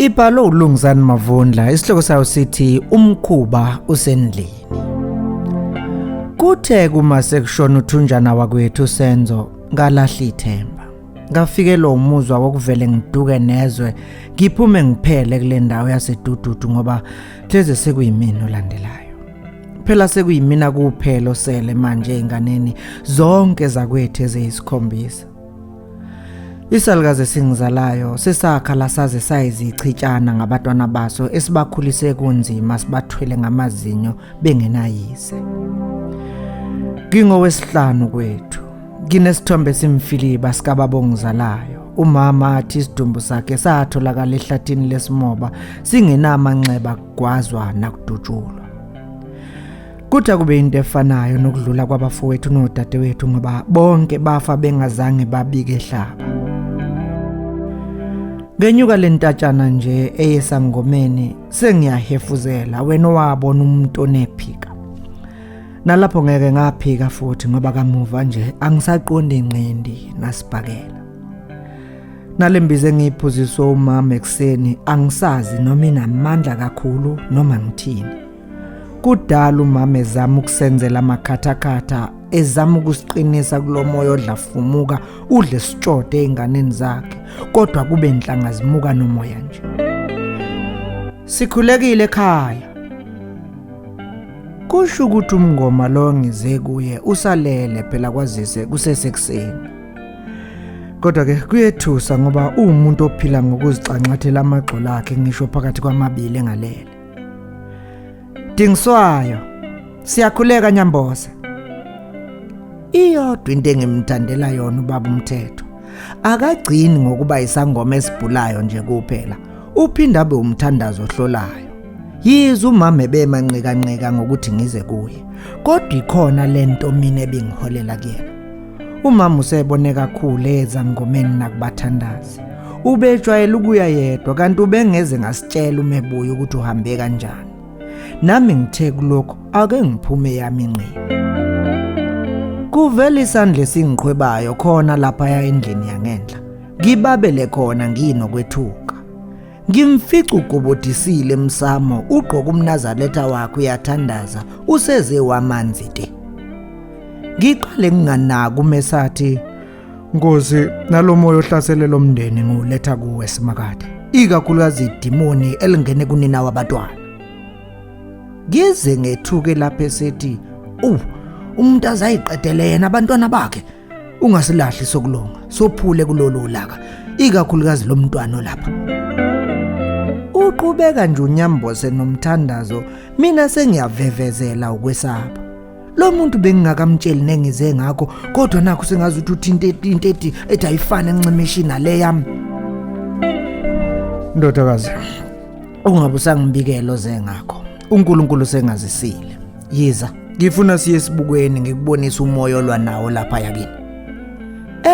Ibhalwe uLungisani Mavundla, isihloko sayo sithi umkhuba usendlini. Kuthe kuma sekushona uthunjana wakwethu Senzo, ngalahla ithemba. Ngafikelwa umuzwa wokuvele ngiduke nezwe, ngiphume ngiphele kule ndawo yaseDududu ngoba hleze sekuyimina olandelayo. Phela sekuyimina kuphela osele manje ezinganeni zonke zakwethu eziyisikhombisa. Isalukazi esingizalayo sesakha lasaze sayizichitshana ngabatwana baso esibakhulise kunzima sibathwele ngamazinyo bengenayise. Ngingowesihlanu kwethu. Nginesithombe esimfiliba sikababa ongizalayo. Umama athi isidumbu sakhe satholakala ehlathini lesimoba singenamanxeba kugwazwa nakudutshulwa. Kuthi akube into efanayo nokudlula kwabafowethu nodadewethu ngoba bonke bafa bengazange babike ehlaba. Ngenyuka lentatshana nje eyesangomeni sengiyahefuzela wena owabona umuntu onephika. Nalapho ngeke ngaphika futhi ngoba kamuva nje angisaqondi inqindi nasibhakela. Nalembiza engiyiphuziswa umama ekuseni angisazi noma inamandla kakhulu noma ngithini. Kudala umama ezama ukusenzela amakhathakhatha ezama ukusiqinisa kulomoya odlafumuka udle sitshode ezinganeni zakhe kodwa kube inhlanga zimuka nomoya nje. Sikhulekile ekhaya. Kusho ukuthi umngoma lo ngize kuye usalele phela kwazise kusesekuseni. Kodwa ke kuyethusa ngoba uwumuntu ophila ngokuzixanxathela amagxolo akhe ngisho phakathi kwamabili engalele. Dingiswayo, siyakhuleka Nyambose. Iyodwa into engimthandela yona ubaba umthetho. Akagcini ngokuba isangoma esibhulayo nje kuphela. Uphinda abe umthandazo ohlolayo. Yize umama ebemanqikanqika ngokuthi ngize kuye, kodwa ikhona lento mina ebingiholela kuyena. Umama usebone kakhulu ezangomeni nakubathandazi. Ubejwayele ukuya yedwa kanti ubengeze ngasitshela uma ebuya ukuthi uhambe kanjani. Nami ngithe kulokho ake ngiphume yami inqina. Kuvela isandla esingiqhwebayo khona lapha endlini yangenhla. Ngibabele khona nginokwethuka. Ngimfica ugobodisile emsamo ugqoka umnazaretha wakhe uyathandaza useze wamanzi te. Ngiqale nginganaki umesathi Nkosi nalomoya ohlasele lomndeni ngiwuletha kuwe simakade ikakhulukazi idimoni elingene kunina wabatwana. Ngize ngethuke lapha esethi umuntu azayiqedele yena abantwana bakhe ungasilahli sokulunga sophule kulolu laka ikakhulukazi lomntwana olapha. Uqhubeka nje unyambose nomthandazo mina sengiyavevezela ukwesaba. Lo muntu bengingakamtsheli nengize ngakho kodwa nakho sengazi ukuthi uthinte into ethi ethi ayifane encimishi nale yami. Ndodakazi, ungabe usangibikela oze ngakho. uNkulunkulu sengazisile. Yiza, ngifuna siye esibukweni ngikubonise umoya olwa nawo lapha yakini.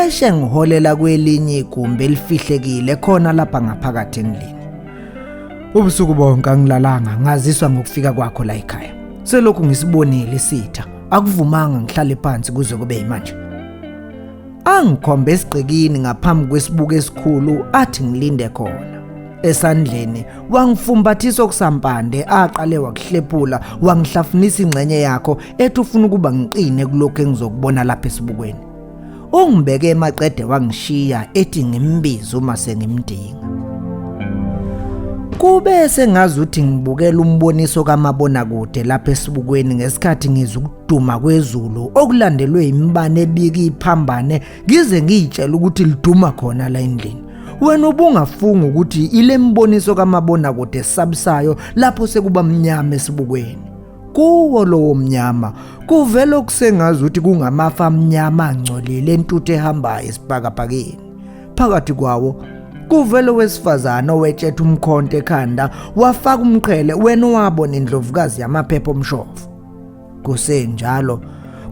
Eshe ngiholela kwelinye igumbi elifihlekile khona lapha ngaphakathi endlini. Ubusuku bonke angilalanga ngaziswa ngokufika kwakho la ekhaya. Selokhu ngisibonile isitha, akuvumanga ngihlale phansi kuze kube yimanje. Angikhombe esigqikini ngaphambi kwesibuko esikhulu athi ngilinde khona. Esandleni wangifumbathisa okusampande aqale wakuhlephula wangihlafunisa ingxenye yakho ethi ufuna ukuba ngiqine kulokhu engizokubona lapha esibukweni. Ungibeke emaqede wangishiya ethi ngimbize uma sengimdinga. Kube sengazi ukuthi ngibukela umboniso kamabonakude lapha esibukweni ngesikhathi ngizwa ukuduma kwezulu okulandelwe imibane ebika iphambane ngize ngiyitshela ukuthi liduma khona la endlini. Wena ubungafunga ukuthi ile mboniso kamabonakude esabisayo lapho sekuba mnyama esibukweni. Kuwo lowo mnyama kuvela okusengazi ukuthi kungamafa amnyama angcolile entuthu ehambayo esibhakabhakeni. Phakathi kwawo kuvela owesifazane owetshetha umkhonto ekhanda wafaka umqhele wena owabona indlovukazi yamaphepha omshovo. Kusenjalo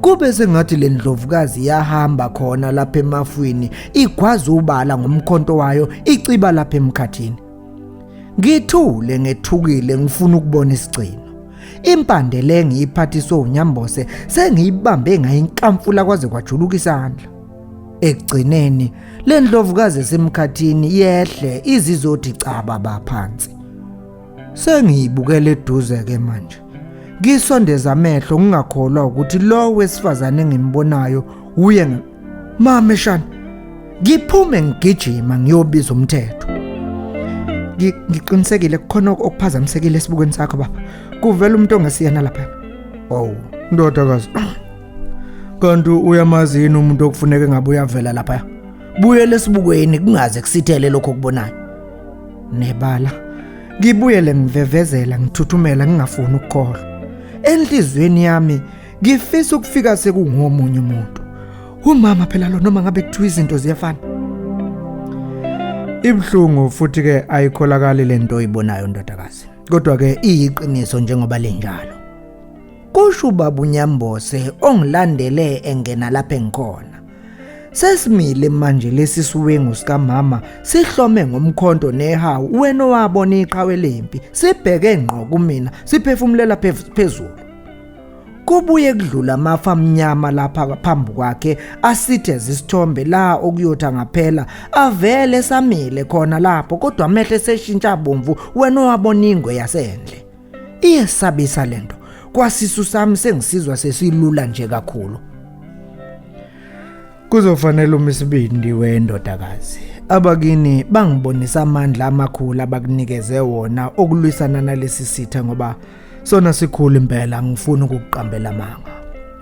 kube sengathi le ndlovukazi yahamba khona lapha emafwini igwaza ubala ngomkhonto wayo iciba lapha emkhathini. Ngithule ngethukile ngifuna ukubona isigcino. Impande le ngiyiphathiswe uNyambose sengiyibambe ngayinkamfula kwaze kwajuluka isandla. Ekugcineni le ndlovukazi esemkhathini yehle izizothi caba baphansi. Sengiyibukela eduze ke manje. Ngisondeza amehlo ngingakholwa ukuthi lo wesifazane engimbonayo uye mama shana. Ngiphume ngigijima ngiyobiza umthetho. Ngiqinisekile kukhona okuphazamisekile esibukweni sakho baba. Kuvela umuntu ongesiyena lapha. Oh, ndodakazi. Kanti uyamazi yini umuntu okufuneka ngabe uyavela lapha? Buyele esibukweni kungaze kusithele lokho okubonayo. Nebala. Ngibuyele ngivevezela ngithuthumela ngingafuni ukukholwa. Enhlizweni yami ngifisa ukufika sekungomunye umuntu. Umama phela lo noma ngabe kuthiwa izinto ziyafana. Ibhlungu futhi ke ayikholakali lento oyibonayo ndodakazi. Kodwa ke iyiqiniso njengoba linjalo. Kusho ubaba uNyambose ongilandele engena lapha engikhona. Sesimile manje lesi siwengu sikamama sihlome ngomkhonto nehawu wena owabona iqhawe lempi sibheke ngqo kumina siphefumulela phezulu. Kubuye kudlula amafu amnyama lapha phambi kwakhe asithe isithombe la okuyotha ngaphela avele samile khona lapho kodwa amehlo eseshintsha bomvu wena owabona ingwe yasendle. Iyesabisa lento. Kwasisu sami sengisizwa sesilula nje kakhulu. Kuzofanele uma isibindi wendodakazi. Abakini bangibonisa amandla amakhulu abakunikeze wona okulwisana nalesi sitha ngoba sona sikhulu impela ngifuna ukukuqambela amanga.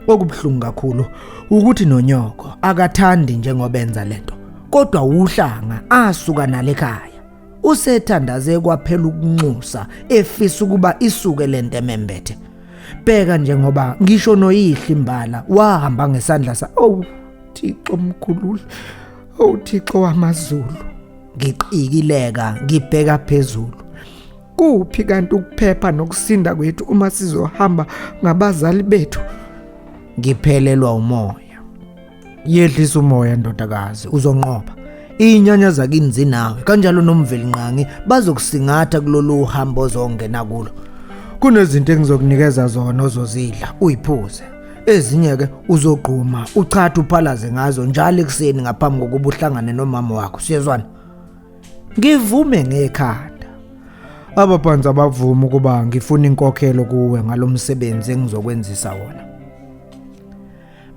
Okubuhlungu kakhulu ukuthi nonyoko akathandi njengoba enza lento kodwa uhlanga asuka nalekhaya. Usethandaze kwaphela ukunxusa efisa ukuba isuke lento emembethe. Bheka njengoba ngisho noyihli imbala wahamba ngesandla sa oh Thixo mkhululi oh Thixo wamazulu ngiqikileka ngibheka phezulu kuphi kanti ukuphepha nokusinda kwethu uma sizohamba ngabazali bethu ngiphelelwa umoya Yehlisa umoya ndodakazi uzonqoba. Inyanya zakini zinawe kanjalo nomvelinqangi bazokusingatha kulolu hambo ozongena kulo. Kunezinto engizokunikeza zona ozozidla uyiphuze. Ezinye ke uzogquma uchathe uphalaze ngazo njalo ekuseni ngaphambi kokuba uhlangane nomama wakho. Siyezwana? Ngivume ngekhanda. Abaphansi abavuma ukuba ngifuna inkokhelo kuwe ngalomsebenzi engizokwenzisa wona.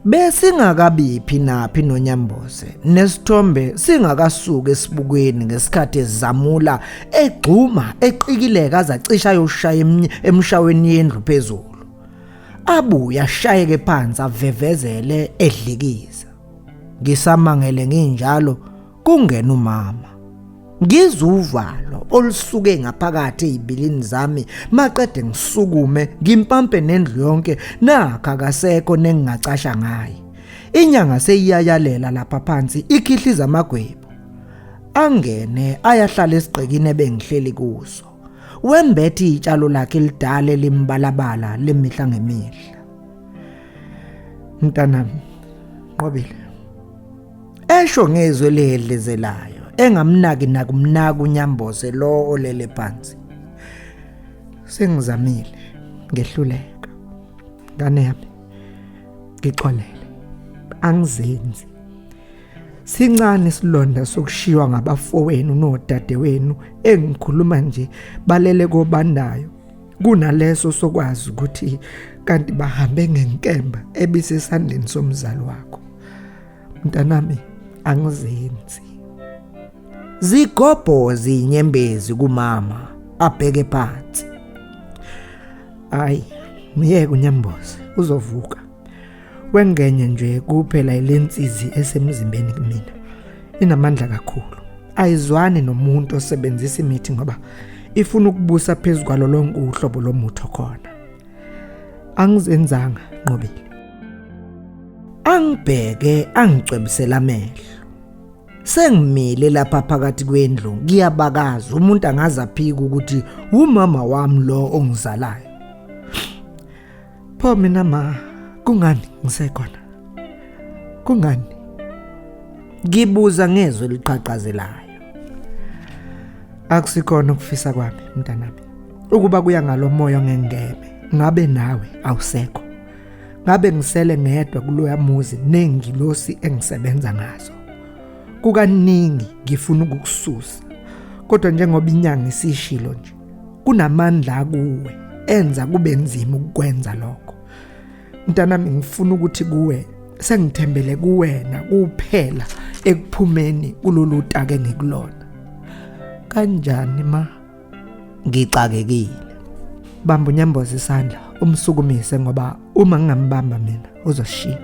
Besingakabiphi naphi noNyambose nesithombe singakasuki esibukweni ngesikhathi ezamula egxuma eqikileka azacisha ayoshaya emshaweni yendlu phezulu. Abuye ashayeke phansi avevezele edlikiza. Ngisamangele nginjalo kungena umama. Ngizwa uvalo olusuke ngaphakathi ezibilini zami maqede ngisukume ngimpampe nendlu yonke nakha akasekho nengingacasha ngaye. Inyanga seyiyayalela lapha phansi ikhihliza amagwebu. Angene ayahlala esigqikini ebengihleli kuso. Wembethe itshalo lakhe elidala elimbalabala lemihla ngemihla. Mntanami, Nqobile. Esho ngezwi elihedlezelayo engamnaki nakumnaka uNyambose lo olele phansi. Sengizamile ngehluleka. Ngane yami ngixolele. Angizenzi. Sincane isilonda sokushiywa ngabafowenu nodadewenu engikhuluma nje balele kobandayo kunaleso sokwazi ukuthi kanti bahambe ngenkemba ebisesandleni somzali wakho. Mntanami angizenzi. Zigobhozi inyembezi kumama abheke phansi. Hayi, myeke uNyamboze uzovuka. Wengenye nje kuphela ilensizi esemzimbeni kumina. Inamandla kakhulu. Ayizwani nomuntu osebenzisa imithi ngoba ifuna ukubusa phezu kwalo lonke uhlobo lomuthi okhona. Angizenzanga Nqobile. Angibheke angicwebisela amehlo. Sengimile lapha phakathi kwendlu ngiyabakaza umuntu angaze aphike ukuthi umama wami lo ongizalayo. Pho mina ma kungani ngisekhona? Kungani? Ngibuza ngezwi eliqhaqhazelayo. Akusikhona ukufisa kwami mntanami. Ukuba kuya ngalomoya ongengeme ngabe nawe awusekho. Ngabe ngisele ngedwa kuloya muzi nengilosi engisebenza ngazo. Kukaningi ngifuna ukukususa. Kodwa njengoba inyanga isishilo nje, kunamandla kuwe enza kube nzima ukukwenza lokho. Mntanami ngifuna ukuthi kuwe sengithembele kuwena kuphela ekuphumeni kulolu taka engikulona. Kanjani ma? Ngixakekile. Bamba uNyamboza isandla umsukumise ngoba uma ngingambamba mina uzoshiya.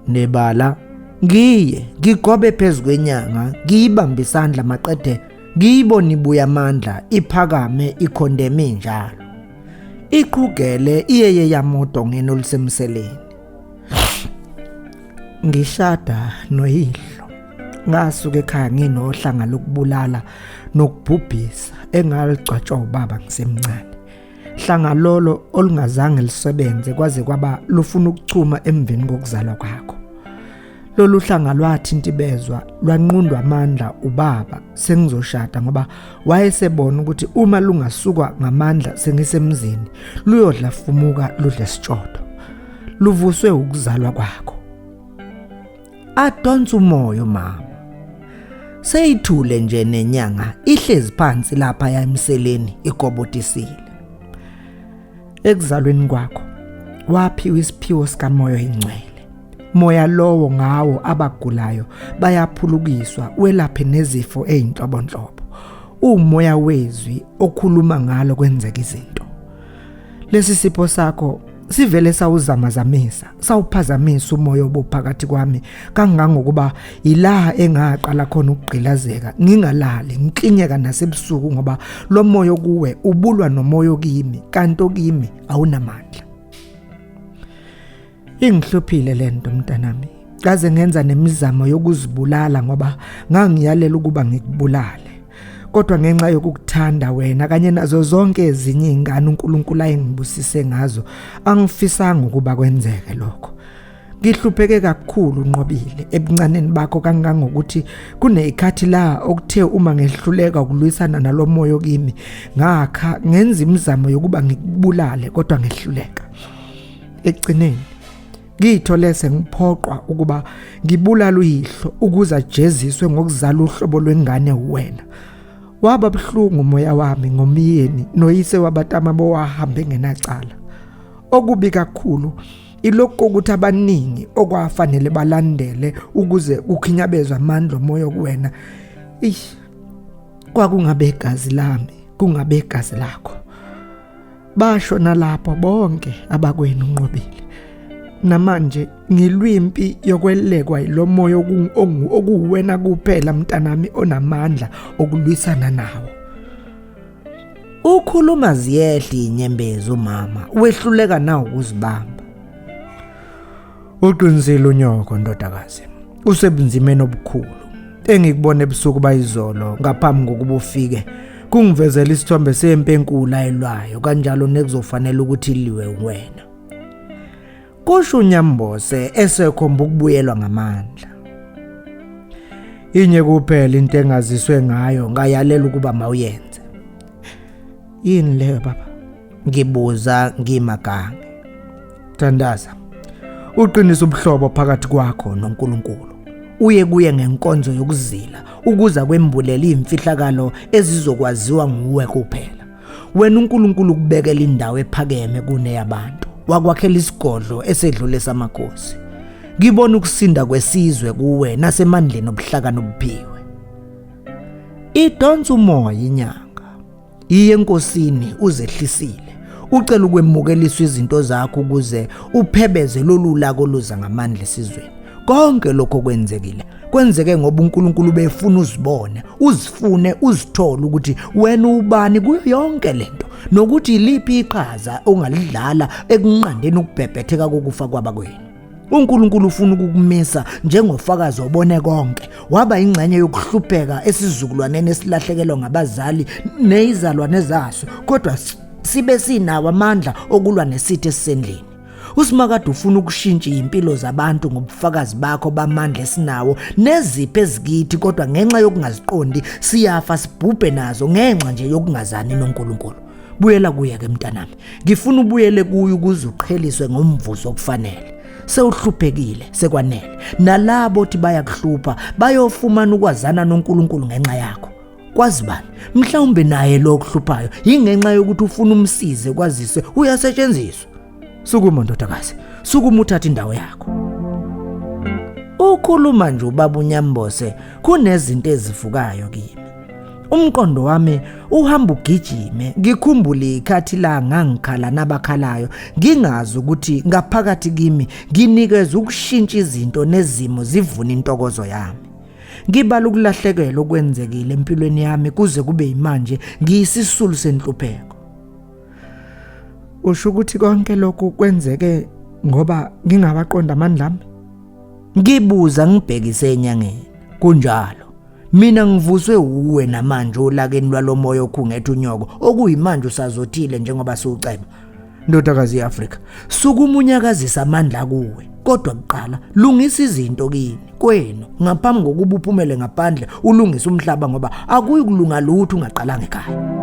Nebala ngiye ngigobe phezu kwenyanga ngiyibambe isandla maqede ngiyibone ibuya amandla iphakame ikhondeme njalo. Iqhugele iyeye yamodongeni olusemseleni. Ngishada noyihlo. Ngasuka ekhaya nginohlanga lokubulala nokubhubhisa engaligcwatshwa ubaba ngisemncane. Hlanga lolo olungazange lisebenze kwaze kwaba lufuna ukuchuma emveni kokuzalwa kwakho. Lolu hlanga lwathinta ibezwa lwanqundwa amandla ubaba sengizoshada ngoba wayesebona ukuthi uma lungasukwa ngamandla sengisemzini luyodla fumuka ludle sitshodo. Luvuswe ukuzalwa kwakho. Adonsa umoya umama. Seyithule nje nenyanga ihlezi phansi lapha emseleni igobodisile. Ekuzalweni kwakho waphiwa isiphiwo sikamoya oyingcwele. Moya lowo ngawo abagulayo bayaphulukiswa welaphe nezifo ezinhlobonhlobo. Umoya wezwi okhuluma ngalo kwenzeka izinto. Lesi sipho sakho sivele sawuzamazamisa sawuphazamisa umoya obuphakathi kwami kangangokuba yila engaqala khona ukugqilazeka ngingalali ngiklinyeka nasebusuku ngoba lo moya okuwe ubulwa nomoya okimi kanti okimi awunamandla. Ingihluphile lento mntanami. Kaze ngenza nemizamo yokuzibulala ngoba ngangiyalela ukuba ngikubulale. Kodwa ngenxa yokukuthanda wena kanye nazo zonke ezinye izingane uNkulunkulu ayengibusise ngazo, angifisanga ukuba kwenzeke lokho. Ngihlupheke kakhulu Nqobile ebuncaneni bakho kangangokuthi kunezikhathi la okuthe uma ngehluleka ukulwisana nalomoya okimi ngakha ngenza imizamo yokuba ngikubulale kodwa ngehluleka. Ekugcineni ngiyithole sengiphoqwa ukuba ngibulale uyihlo ukuze ajeziswe ngokuzala uhlobo lwengane wena. Waba buhlungu umoya wami ngomyeni noyise wabatama bowahambe engenacala. Okubi kakhulu ilokhu kokuthi abaningi okwafanele balandele ukuze kukhinyabezwe amandla omoya kuwena. Ish kwakungabe igazi lami, kungabe igazi lakho. Basho nalapho bonke abakwenu Nqobile. Namanje ngilwimpi yokwelekwa yilomoya okuwena kuphela mntanami onamandla okulwisana nawo. Ukhuluma ziyehla inyembezi umama wehluleka na ukuzibamba. Uqinisile unyoko ndodakazi. Usebunzimeni obukhulu. Engikubona ebusuku bayizolo ngaphambi kokuba ufike kungivezela isithombe sempi enkulu ayilwayo kanjalo nekuzofanele ukuthi iliwe wena. Kusho uNyambose esekhomba ukubuyelwa ngamandla. Inye kuphela into engaziswe ngayo ngayalela ukuba mawuyenze. Yini leyo baba? Ngibuza ngimagange. Thandaza. Uqinisa ubuhlobo phakathi kwakho noNkulunkulu. Uye kuye ngenkonzo yokuzila ukuze kwembulela izimfihlakalo ezizokwaziwa nguwe kuphela. Wena uNkulunkulu ukubekela indawo ephakeme kuneyabantu. Wakwakhela isigodlo esedlule samakhosi. Ngibona ukusinda kwesizwe kuwe nasemandleni obuhlakani obuphiwe. Idonsa umoya inyanga. Iye enkosini uzehlisile. Ucela ukwemukeliswa izinto zakho ukuze uphebeze lolu laka oluza ngamandla esizweni. Konke lokho kwenzekile kwenzeke ngoba uNkulunkulu ubefuna uzibone, uzifune, uzithole ukuthi wena ubani kuyo yonke lento nokuthi iliphi iqhaza ongalidlala ekunqandeni ukubhebhetheka kokufa kwabakwenu. uNkulunkulu ufuna ukukumisa njengofakazi obone konke. Waba ingxenye yokuhlupheka esizukulwaneni esilahlekelwa ngabazali nezizalwane zaso, kodwa sibe sinawo amandla okulwa nesitha esisendlini. USimakade ufuna ukushintsha izimpilo zabantu ngobufakazi bakho bamandla esinawo nezipho ezikithi, kodwa ngenxa yokungaziqondi siyafa sibhubhe nazo ngenxa nje yokungazani noNkulunkulu. Buyela kuye ke mntanami. Ngifuna ubuyele kuye ukuze uqheliswe ngomvuzo okufanele. Sewuhluphekile sekwanele. Nalabo othi bayakuhlupha bayofumana ukwazana noNkulunkulu ngenxa yakho. Kwazi bani? Mhlawumbe naye lo okuhluphayo yingenxa yokuthi ufuna umsize kwazise uyasetshenziswa. Sukuma ndodakazi, sukuma uthathe indawo yakho. Ukhuluma nje ubaba uNyambose kunezinto ezivukayo kimi. Umqondo wami uhamba ugijime, ngikhumbule ikhathi la ngangikhala nabakhalayo, ngingazi ukuthi ngaphakathi kimi nginikeza ukushintsha izinto nezimo zivuna intokozo yami. Ngibala ukulahlekelwa okwenzekile empilweni yami kuze kube yimanje ngiyisisulu senhlupheko. Usho ukuthi konke lokhu kwenzeke ngoba ngingawaqonda amandla ami? Ngibuza ngibhekise enyangeni. Kunjalo. Mina ngivuswe uwe namanje olakeni lwalomoya okhungethe unyoko okuyimanje usazothile njengoba siwuceba. Ndodakazi yeAfrika, sukuma unyakazisa amandla kuwe. Kodwa kuqala lungisa izinto kini kwenu ngaphambi kokuba uphumele ngaphandle ulungise umhlaba ngoba akuyi kulunga lutho ungaqalanga ekhaya.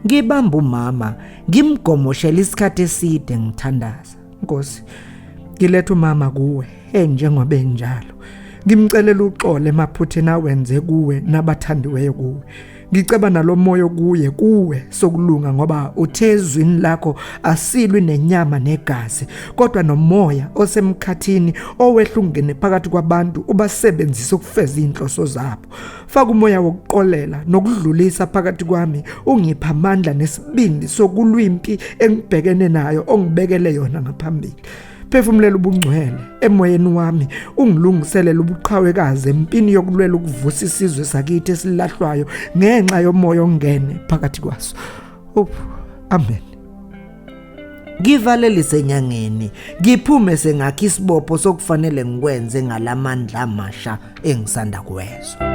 Ngibamba umama ngimgomoshela isikhathi eside ngithandaza. Nkosi, ngiletha umama kuwe enjengoba enjalo. Ngimcelela uxolo emaphutheni awenze kuwe nabathandiweyo kuwe. Ngiceba nalomoya okuye kuwe sokulunga ngoba uthe ezwini lakho asilwi nenyama negazi kodwa nomoya osemkhathini owehla ungene phakathi kwabantu ubasebenzise ukufeza inhloso zabo. Faka umoya wokuqolela nokudlulisa phakathi kwami ungipha amandla nesibindi sokulwa impi engibhekene nayo ongibekele yona ngaphambili. Phefumulela ubungcwele emoyeni wami ungilungiselele ubuqhawekazi empini yokulwela ukuvusa isizwe sakithi esilahlwayo ngenxa yomoya ongene phakathi kwaso. Oh, amen. Ngivalelise enyangeni, ngiphume sengakha isibopho sokufanele ngikwenze ngalamandla amasha engisanda kuwezwa.